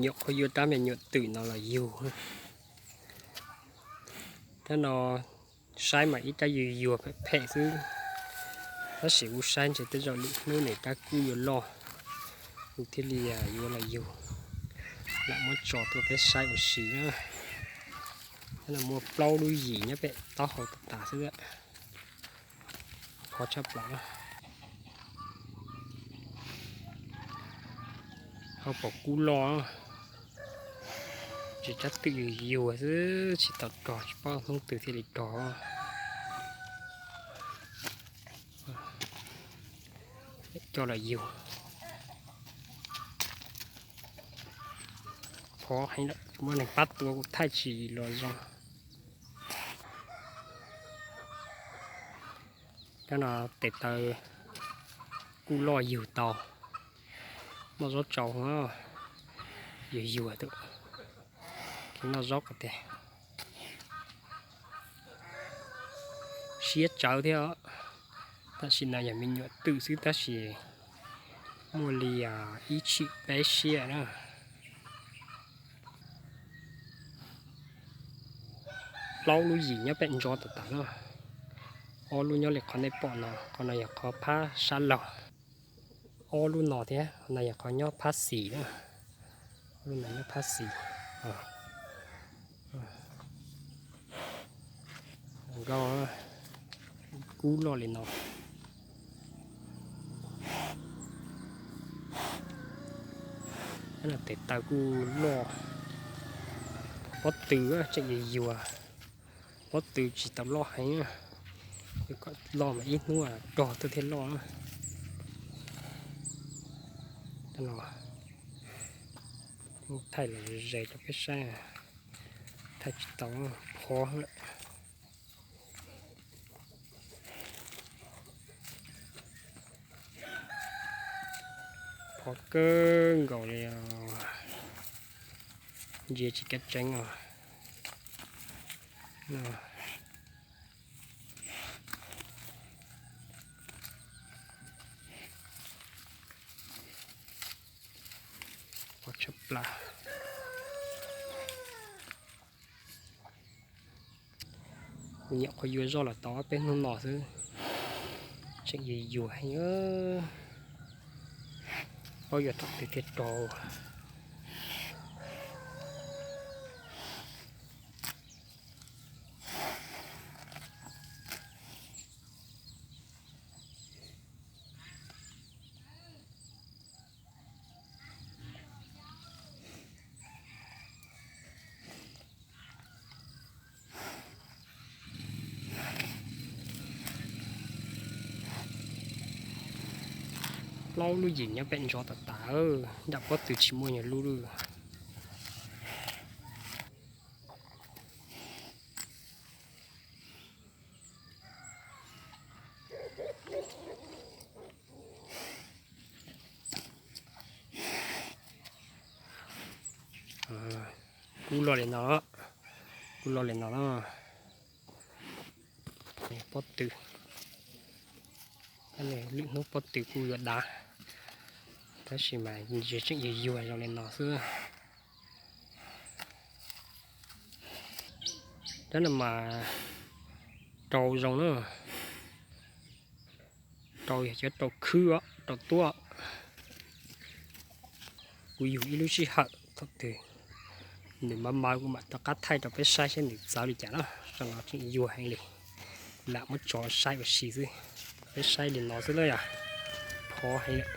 Nyuam qhuav yuav rab me nyuam twm no los yug. Tab no saib mas ib rab yuag yuag phem phem xwb, tab sis kuv saib ntshe tej zaum lwm hnub nws rab kub yuav loj, kuv thiaj li yuav los yug. Lam muab tso tuaj peb saib ua si na. Tab no muaj plaub lub yim nyob pem taub hau tas tas xwb. Phov tshaj plaws. Ho pom kub loj, tsis rab twm yuag yuag xwb, tsis tau rog, tsis paub hnub twg thiaj li rog. Coj los yug. Phov heev lawm, muaj neeg pab tua kuv thaij tsis los zoo. Cov no tes taw kuj loj yug tau, noj zaub tsau, yuag yuag tus, noj zaub qhov tiag. Siab tsawv thiab, tam sim no yog me nyuam twm xwb tab sis muaj li ib tshim peb siab na. Plaub lub yim nyob pem ntso tas tas na. Ob lub nyob li qhov nej pom no, qhov no yog qhov phab sab laug. Ob lub no thiab, qhov no yog qhov nyob phab xis na. Lub no nyob phab xis. Nkauj, kub loj li no. Tes taw kuj loj. Pob tw tseem yuag yuag. Pob tw tsis tau loj heev, kom loj mas ib hnub rog tuaj thiaj loj. Thaij los ze rau peb saib, thaij tsis tau, phov lawm. Phov kawg nkaus li, ntsia tsis kav tseeb os. Phov tshaj plaws. Kuv nyuam qhuav yuav zoj los tau ob peb hnub no xwb, tseem yuag yuag heev. Paub yuav thaum twg thiaj rau. Plaub lub yim nyob pem ntso tas tas, nram pob tw tsis muaj nyuag lub lub. Kub loj li no, kub loj li no na. Pob tw, lwm hnub pob tw kuj yuav dav, tab sis mas ntsia tseem yuag yuag zoo li no xwb. Cov no mas rau zoo na, rau yog cov rau khwb, rau tuaj. Kuv yug ib lub sij hawm thaum twg nws mauv mauv kuv mam rov qab thaij rau peb saib saib nws txawv li cas na. Zoo no tseem yuag heev li, lam muab tso saib ua si xwb. Peb saib li no xwb na yom, phov heev.